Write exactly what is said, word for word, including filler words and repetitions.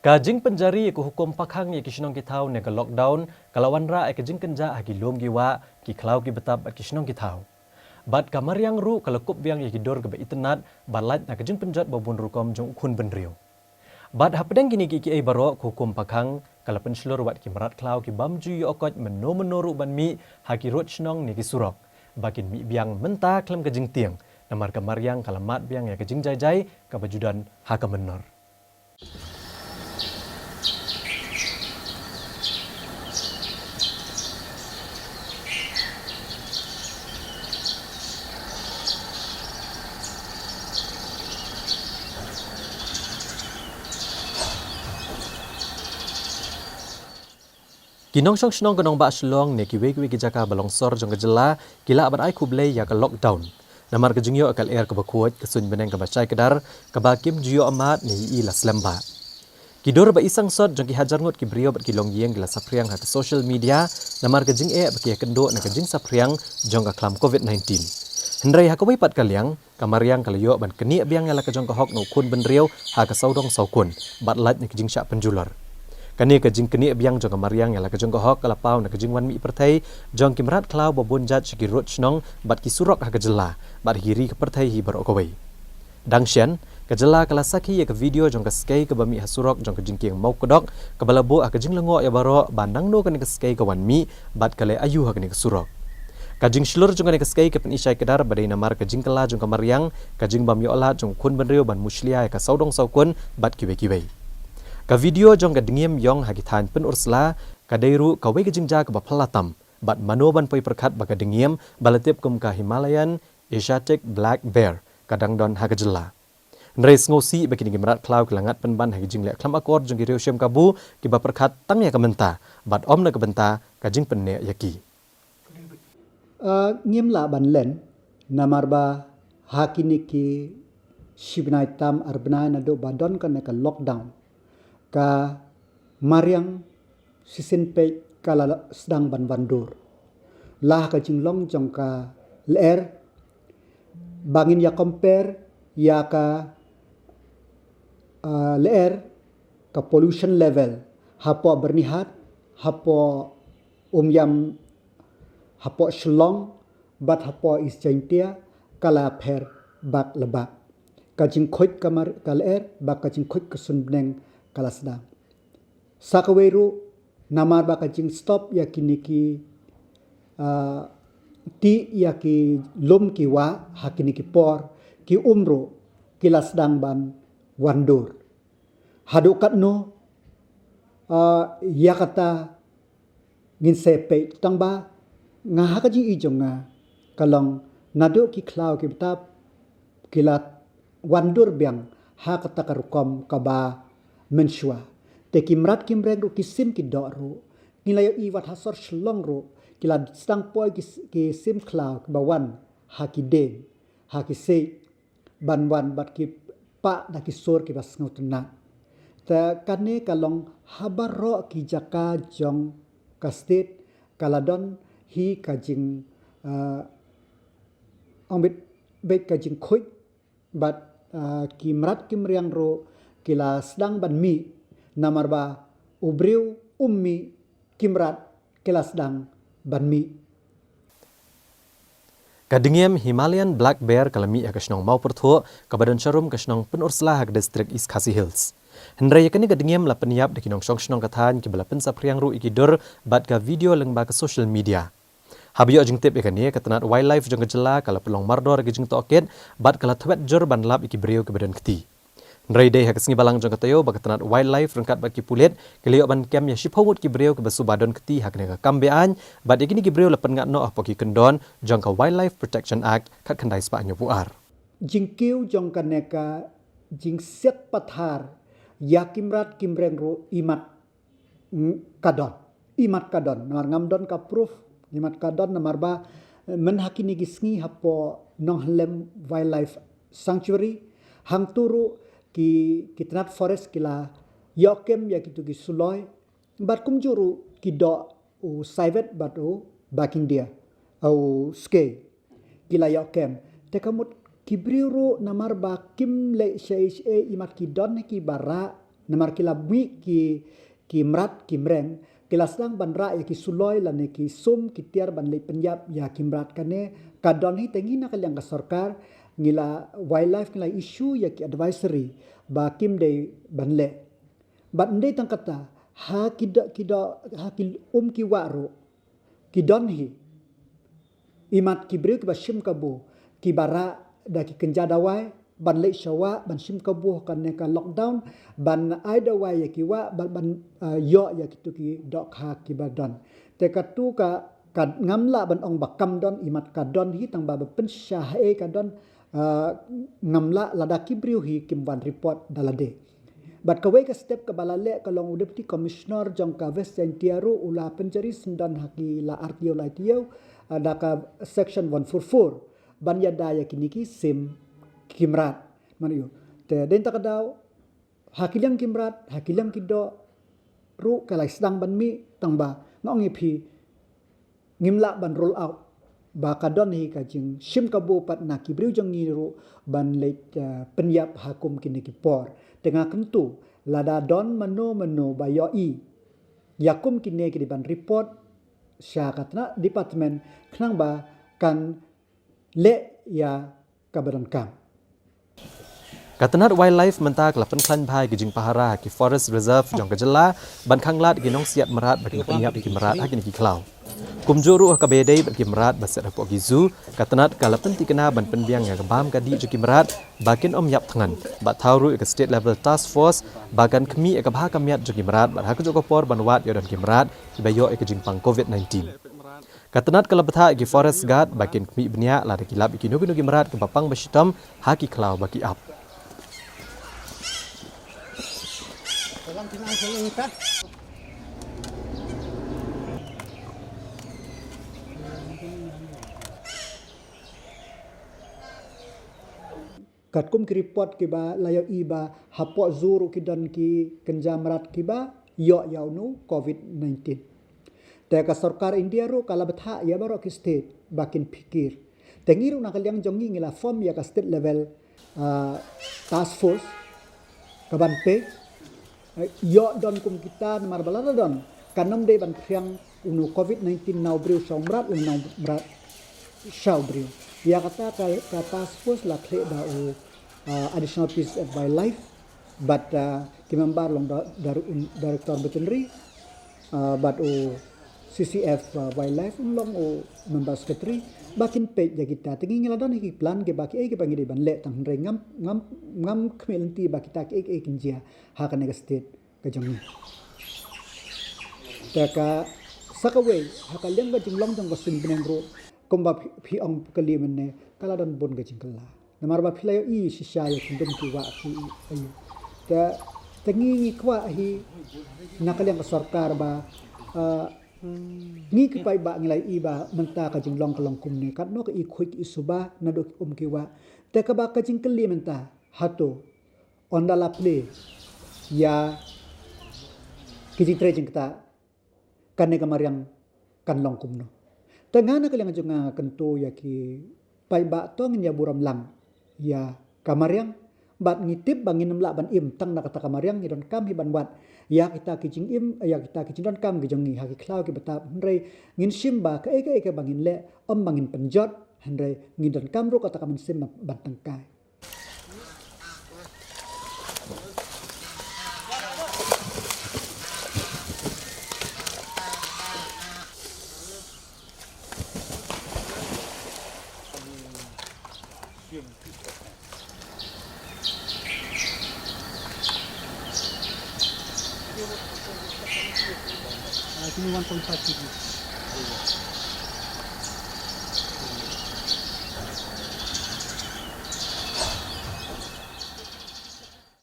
Ka jingpynjari ïa ka hukum pakhang ïa ki shnong ki thaw ne ka lockdown ka la wanrah ïa ka jingkynjah ha ki lum ki wah, ki khlaw ki btap bad ki shnong ki thaw. Bad ka mariang ruh ka la kup biang ïa ki dur kaba itynnad, ba lait na ka jingpynjot ba bun rukom jong u khun bynriew. Bad hapdeng kine kiei kiei baroh ka hukum pakhang ka la pynshlur wat ki mrad khlaw ki bym ju ïoh koit mynno mynno ruh ban mih ha ki rud shnong ne ki surok, ba kin mih biang mynta khlem ka jingtieng, namar ka mariang ka la mad biang ïa ka jingjaijai kaba ju don ha ka mynnor. Ki nongshong shnong ka nongbah Shillong ne kiwei kiwei ki jaka ba long sor jong ka jylla ki lah ban ai khublei ïa ka lockdown. Namar ka jingïoh ka lyer kaba khuid, ka suiñ bneng kaba shai kdar, kaba kim ju ïoh mad ne ïohi la slem bah. Ki dur ba i sangsot jong ki hajar ngut ki briew bad ki longïing ki la saphriang ha ka social media, namar ka jingeh ba ki ïakynduh na ka jingsaphriang jong ka khlam covid nineteen. Hynrei ha kawei pat ka liang, ka mariang ka la ïoh ban knieh biang ïa la ka jong ka hok na u khun bynriew ha ka sawdong sawkun, bad lait na ka jingshah pynjulor. Kane ka jingknieh biang jong ka mariang ïa la ka jong ka hok ka la paw na ka jingwan mih pyrthei jong ki mrad khlaw ba bun jait sha ki rud shnong bad ki surok ha ka jylla, bad ha ki ri ka pyrthei hi baroh kawei. Dang shen, ka jylla ka la sakhi ïa ka video jong ka skei kaba mih ha surok jong ka jingkieng Mawkdok, kaba la buh ha ka jinglyngngoh ïa baroh ba nangno kane ka skei ka wan mih, bad ka leh aïu ha kane ka surok. Ka jingshlur jong kane ka skei ka pyni shai kdar ba dei namar ka jingkylla jong ka mariang, ka jingbym ïoh lad jong u khun bynriew ban mushlia ïa ka sawdong sawkun bad kiwei kiwei. Ka video jong ka dngiem ïong ha ki thaiñ Pynursla ka dei ruh kawei ka jingjia kaba phylla tam, bad mano ban poi pyrkhat ba ka dngiem ba la tip kum ka Himalayan Asiatic Black Bear ka dang don ha ka jylla. Hynrei sngewsih ba kine ki mrad khlaw ki la ngat pynban ha ki jingleh khlem akor jong ki riewshim kabu kiba pyrkhat tang ïa ka mynta, bad ym na ka bynta ka jingpynneh ïa ki. Ah, ngim lah ban len, namar ba ha kine ki shi bnai tam ar bnai naduh ba don kane ka lockdown, ka mariang shisien peit ka la sdang ban wan dur. La ha ka jinglong jong ka lyer, ba ngin ïa compare ïa ka, ah, lyer, ka pollution level hapoh Byrnihat, hapoh Umiam, hapoh Shillong, bad hapoh East Jaintia, ka la pher bak la bak. Ka jingkhuid ka mar-, ka lyer, bad ka jingkhuid ka suiñ bneng ka la sdang. Sa kawei ruh, namar ba ka jingstop ïa kine ki, ah, tih ïa ki lum ki wah ha kine ki por, ki um ruh ki la sdang ban wan dur. Haduh katno, ah, ïa kata ngin sa peit, tang ba nga ha ka jingïohi jong nga ka long naduh ki khlaw ki btap ki la wan dur biang ha kata ka rukom kaba mynshuwa. Te ki mrad ki mreng ruh, ki sim ki doh ruh, ngi la ïohi wat ha sor Shillong ruh ki la sdang poi ki s-, ki sim khlaw kiba wan ha ki dieng, ha ki siej, ban wan bad ki pah da ki sur kiba sngewtynnat. Te kane ka long ha baroh ki jaka jong ka state, ka la don hi ka jing, ah, ong beit, beit ka jingkhuid, bad, ah, ki mrad ki mriang ruh ki la sdang ban mih, namar ba u briew um mih, ki mrad ki la sdang ban mih. Ka dngiem Himalayan Black Bear ka la mih ha ka shnong Mawpyrthuh, kaba don sharum ka shnong Pynursla ha ka distrik East Khasi Hills. Hynrei ïa kane ka dngiem la pynïap da ki nongshong shnong ka thaiñ kiba la pynsaphriang ruh ïa ki dur bad ka video lyngba ka social media. Haba ïoh jingtip ïa kane, ka tnat wildlife jong ka jylla ka la pynlong mardor ïa ka jingtohkit bad ka la thwet jur ban lap ïa ki briew kiba don kti. Hynrei dei ha ka sngi Balang jong ka taïew ba ka tnat wildlife ryngkat bad ki pulit ki la ïoh ban kem ïa shiphew ngut ki briew kiba suba don kti ha kane ka kam be-aiñ, bad ïa kine ki briew la pynngat noh hapoh ki kyndon jong ka Wildlife Protection Act khatkhyndai spah hynñiewphew ar. Jingkiew jong kane ka jingsiat pathar ïa ki mrad ki mreng ruh imat, mm, ka don. Imat ka don. Namar ngam don ka proof, imat ka don, namar ba, eh, myn ha kine ki sngi hapoh Nonghyllem Wildlife Sanctuary, hangto ruh ki, ki tnat forest ki la ïoh kem ïa kito ki suloi, bad kumjuh ruh ki doh u Saiwet bad u Bakindia, u Skei, ki la ïoh kem. Te ka mut ki briew ruh namar ba kim leh shaei shaei, imat ki don kiba rah, Namar ki la mih ki, ki mrad ki mreng, ki la sdang ban rah ïa ki suloi lane ki sum ki tiar ban leit pynïap ïa ki mrad kane, ka don hi te ngi na ka liang ka sorkar, ngi la wildlife ngi la issue ïa ki advisory, ba kim dei ban leh. Bad ym dei tang kata, ha ki da, ki da, ha ki um ki wah ruh, ki don hi. Imat ki briew kiba shim kabu, kiba rah da ki kynja dawai, ban leit sha wah, ban shim kabu kane ka lockdown, ban ai dawai ïa ki wah, ban, ban, uh, ïoh ïa kitu ki dohkha kiba don. Te katu ka, ka ngam lah ban ong ba kam don, imat ka don hi tang ba, ba pynshisha haei ka don, uh, ngam lah lada ki briew hi kim wan report da lade. Bad kawei ka step kaba la leh ka long u Deputy Commissioner jong ka West Jaintia ruh u la pynjari syndon ha ki la artiew laitiew, ah, da ka section one four four. Ban ïada ïa kine ki sim ki mrad. Mano ïoh. Te dei ta ka daw, ha ki liang ki mrad, ha ki liang ki doh, ruh ka la sdang ban mih tang ba. Nga ong ïa phi, ngim lah ban rule out ba ka don hi ka jingshim kabu pat na ki briew jong ngi ruh ban leit, eh, pynïap ha kum kine ki por. Te nga kyntu lada don mano mano ba ïohi ïa kum kine ki dei ban report sha ka tnat department khnang ba kan leh ïa kaba donkam. Ka tnat wildlife mynta ka la pynkhlaiñ bha ïa ki jingpahara ha ki forest reserve jong ka jylla ban khanglad ïa ki nongsiat mrad ba kin pynïap ïa ki mrad ha kine ki khlaw. Kumjuh ruh ha kaba ïadei bad ki mrad ba siat hapoh ki zoo, ka tnat ka la pynthikna ban pynbiang ïa ka bam ka dih jong ki mrad ba kin ym ïap thngan. Bad thaw ruh ïa ka state level task force ba kan khmih ïa ka bha ka miat jong ki mrad bad ha kajuh ka por ban wad ïoh don ki mrad kiba ïoh ïa ka jingpang covid nineteen. Ka tnat ka la bthah ïa ki forest guard ba kin khmih bniah lada ki lap ïa kino kino ki mrad kiba pang ba shitom ha ki khlaw ba ki ap. Katkum ki report kiba la ïohi ba hapoh zoo ruh ki don ki kynja mrad kiba ïoh ïa une u covid nineteen. Te ka sorkar India ruh ka la bthah ïa baroh ki state ba kin phikir. Te ngi ruh na ka liang jong ngi ngi la form ïa ka state level, ah, task force kaban peit, eh, ïoh don kum kita namar ba lada don kan ym dei ban phriang une u covid nineteen na u briew sha u mrad, une u mrad sha u briew. Ïa kata ka, ka task force la khlieh da u, ah, Additional P C F Wildlife bad, ah, ki member long da, da, Director Veterinary, ah, bad u C C F, ah, Wildlife un long u member secretary ba kin peit ïa kita. Te ngi ngi la don hi ki plan kiba kiei kiba ngi dei ban leh tang hynrei ngam, ngam, ngam khmih lynti ba kita kiei kiei kin jia ha kane ka state ka jong ngi. Te ka sa kawei ha ka liang ka jinglong jong ka suiñ bneng ruh kumba phi, phi ong kali mynne ka la don bun ka jingkylla. Namar ba phi la ïohi shisha ïa ki dum ki wah ki, aïu. Te, te ngi ngi kwah hi na ka liang ka sorkar ba, ah, ngi ki paidbah ngi la ïohi ba mynta ka jinglong ka long kumne katno ka i khuid i suba naduh ki um ki wah. Te kaba ka jingkylli mynta hato ynda la plie ïa ki jingtrei jingktah kane ka mariang kan long kumno. Te nga na ka liang jong nga nga kyntu ïa ki paidbah to ngin ïa burom lang ïa ka mariang bad ngi tip ba ngin ym lah ban im tang na kata ka mariang, ngi donkam hi ban wad ïa kita ki jingim, ïa kita ki jingdonkam ki jong ngi ha ki khlaw kiba tap hynrei ngin shim ba kaei kaei kaba ngin leh ym ba ngin pynjot hynrei ngin donkam ruh kata ka mynsiem ban, ban tyngkai. Uh, give me one point five K G.